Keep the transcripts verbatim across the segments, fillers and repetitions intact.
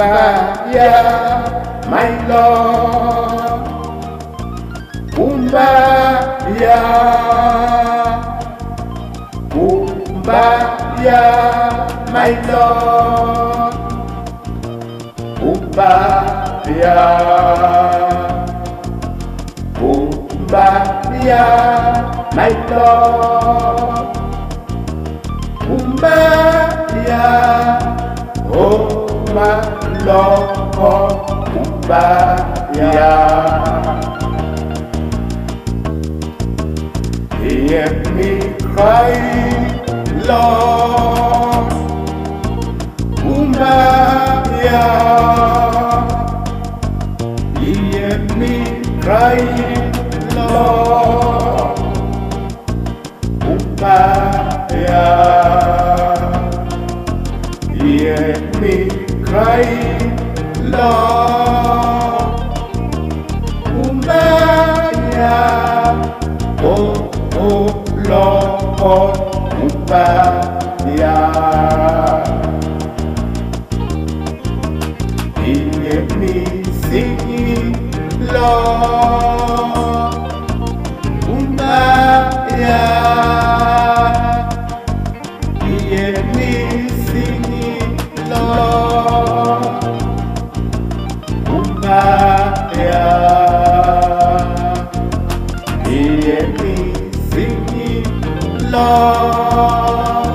Kumbaya, my love. Kumbaya, kumbaya, my love. Kumbaya, kumbaya, my love. Kumbaya, oh my love, kumbaya. Hear me cry, love. Kumbaya, hear me cry, love. Kumbaya, hear me cry, love. Kumbaya, oh, oh, love, kumbaya. Hear me singing, love, kumbaya. Hear me singing, love, kumbaya. Hear me singing, love,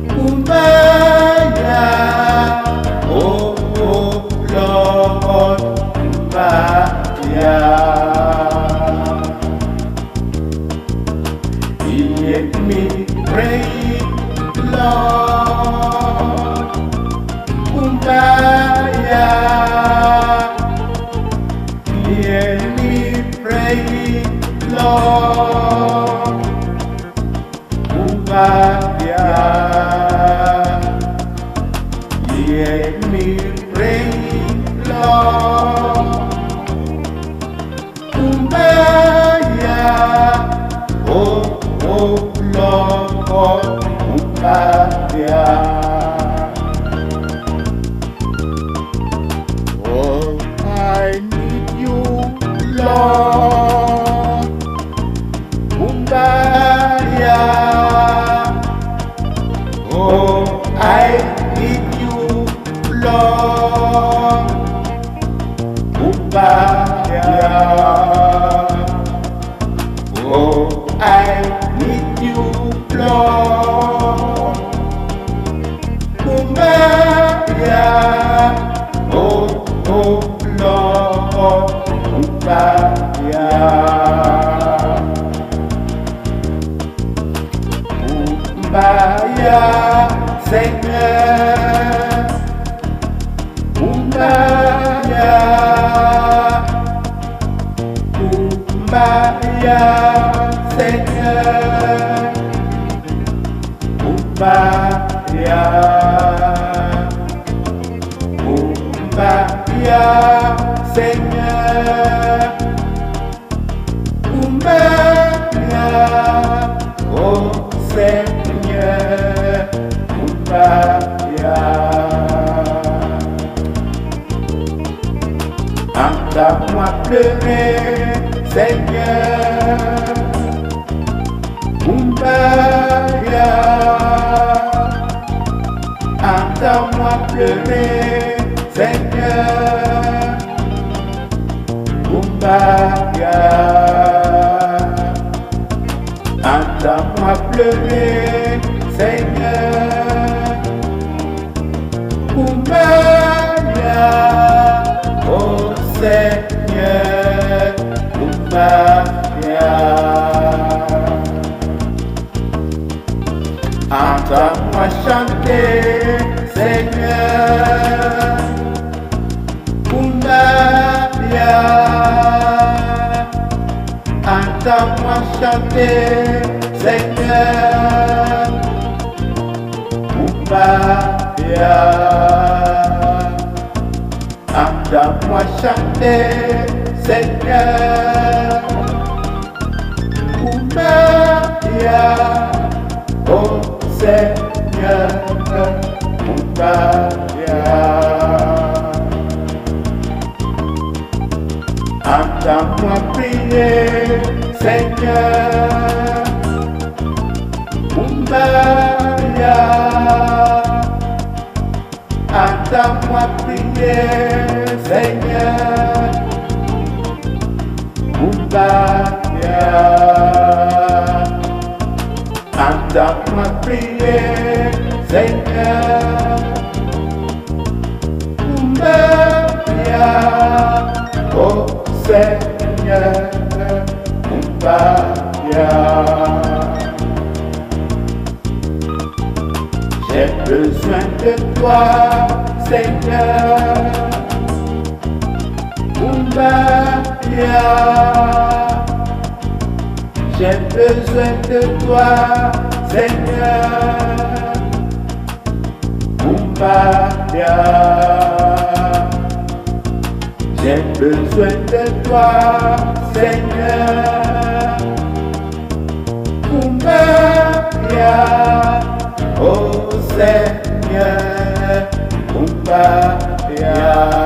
kumbaya. Oh, oh, love, kumbaya. Hear me pray, love, kumbaya. Hear me pray, love, kumbaya. Hear me pray, love, kumbaya. Oh, oh, love, kumbaya. Oh, I need you, love, kumbaya. Oh, I need you, love, kumbaya. Oh, I need you, love, kumbaya. Oh, oh, love, kumbaya. Kumbaya, Seigneur. Kumbaya, kumbaya, Seigneur. Kumbaya, kumbaya, Seigneur. Kumbaya, oh Seigneur, kumbaya. Entends-moi pleurer, Seigneur, kumbaya. Entends-moi pleurer, Seigneur, kumbaya. Pleurer, Seigneur, pour Maria, oh Seigneur, pour Maria. Entends-moi chanter, Seigneur, pour Maria. Entends-moi chanter, Seigneur, pour Maria. Entends-moi chanter, Seigneur, pour Maria. Oh Seigneur, pour Maria. Entends-moi prier, Seigneur, pour Maria. Entends-moi prier, Seigneur, pour Maria. Entends-moi prier, Seigneur, pour Maria. Oh Seigneur, pour Maria. J'ai besoin de toi, Seigneur, pour Maria. J'ai besoin de toi, Seigneur, pour Maria. J'ai besoin de toi, Seigneur, pour Maria. Oh Seigneur, pour Maria.